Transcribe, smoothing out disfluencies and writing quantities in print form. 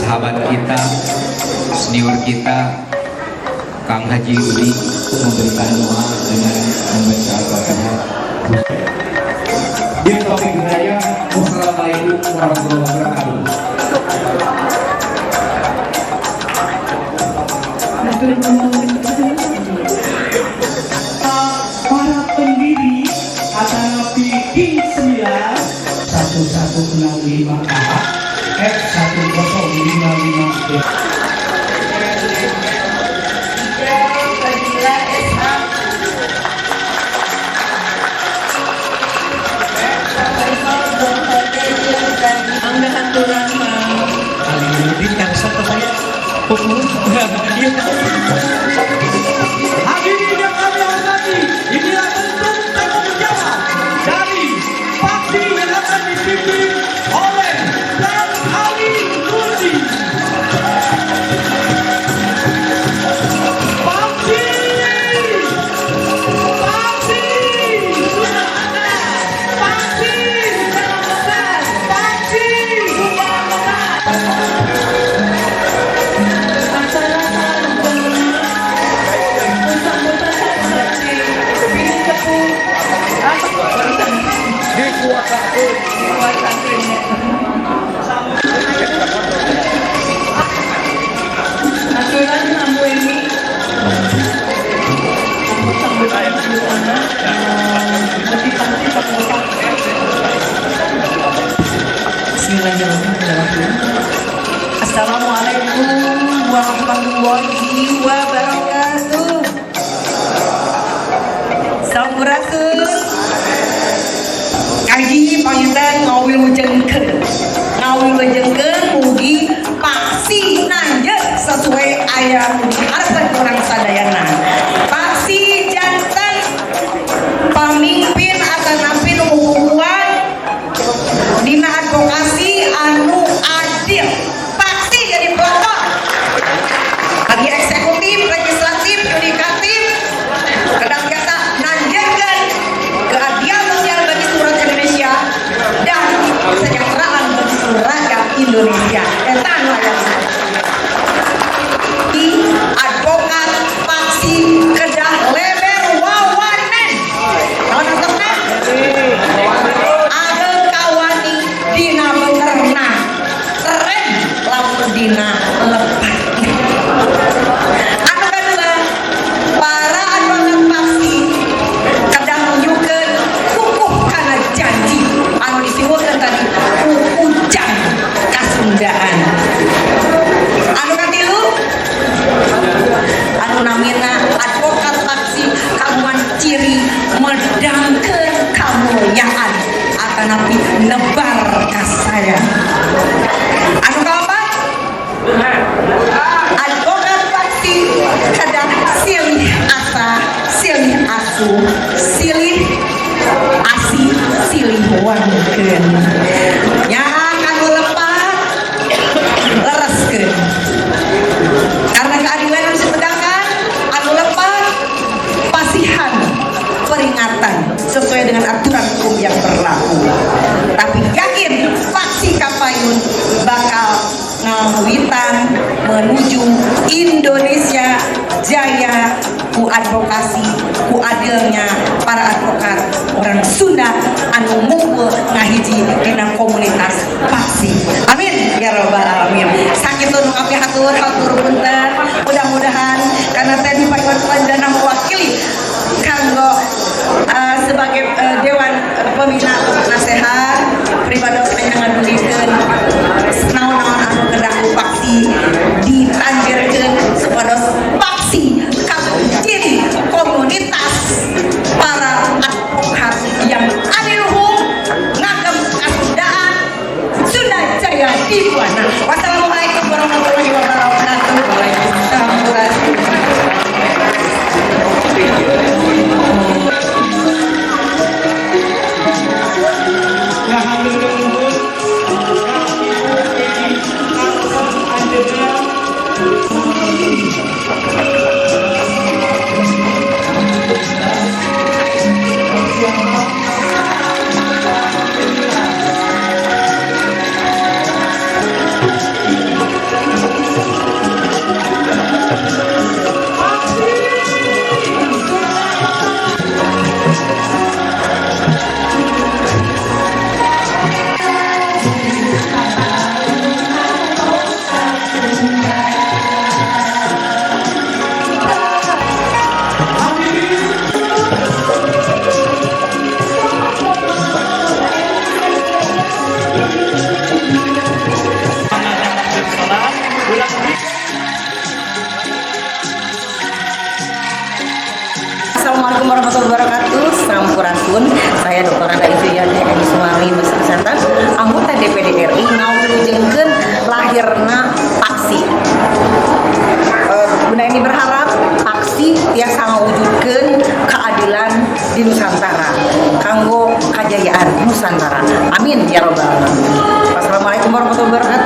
Sahabat kita, senior kita, Kang Haji Udi, memberikan doa dengan membaca Al-Fatihah. Taufik hidayah. Wassalamualaikum warahmatullahi wabarakatuh. Para pendiri atanapi King 9 1165 A F1055 B. Fadila SH. Angga haturan Mang. Alimuddin kan satu saya. Iya. Hadirin yang kami hormati, inilah bentuk tanggung jawab dari Paksi yang akan dipimpin oleh Kang Ali Nurdi. Paksi! Paksi! Sudah ada! Paksi! Besar! Paksi! Sudah besar! Acara sambutan saksi pilih sepuh apa dikuasakeun dikuasakeun. Aturan Ambu ini sambutan sambutan motivasi pengusaha. Bismillahirrahmanirrahim. Assalamualaikum warahmatullahi wabarakatuh. Sampurasun. Kaji panginten ngawilujengkeun. Ngawilujengkeun mugi Paksi nanjek sesuai aya nu diharapkeun urang sadayana. Paksi janten pamimpin atanapi nu kuat dina advokasi anu adil. Paksi jadi pelopor bagi eksekutif, legislatif, yudikatif kedah biasa nanjekkeun keadilan sosial bagi seluruh rakyat Indonesia dan kesejahteraan bagi seluruh rakyat Indonesia. Eta anu aya di advokat Paksi kedah leber wawanen. Naon artosna? Ageng kawani dina benerna, keren lamun dina lepat. Anu kedua, para advokat Paksi kedah nunjukkeun kukuh kana janji anu disiweukeun tadi ku Ujang Kasundaan. Anu katilu, anu namina advokat Paksi kagungan ciri medangkeun kamulyaan atanapi nebar kasayang. Anu kaopat, advokat Paksi kedah silih asah, silih asuh, silih asih, silih wangkeun. Nya kanu lepat lereskeun, karena keadilan harus ditegakkan. Anu lepat pasihan peringatan sesuai dengan aturan hukum yang berlaku. Tapi yakin Paksi kapayun bakal ngawitan menuju Indonesia jaya ku advokasi, ku adilnya para advokat orang Sunda anu ngumpul ngahiji dina komunitas Paksi. Amin ya robbal alamin. Sakitu nu kapihatur, hatur punten. Mudah-mudahan karena tadi Pak Iwan Sulanjana mewakili kanggo sebagai dewan pembina nasehat pribados nya ngadugikeun naon-naon anu kedah ku Paksi ditanjirkeun supados Paksi jadi komunitas para advokat yang adiluhung, ngagem kasundaan, Sunda Jaya di Buana. Wassalamualaikum warahmatullahi wabarakatuh. Sampurasun. Ya hatur nuhun. Ibu Edi Karson Anjeunna. Ngawilujengkeun lahirna Paksi. Bunda ini berharap Paksi tiasa ngawujudkeun keadilan di Nusantara kanggo kajayaan Nusantara. Amin ya robbal alamin. Wassalamualaikum warahmatullahi wabarakatuh.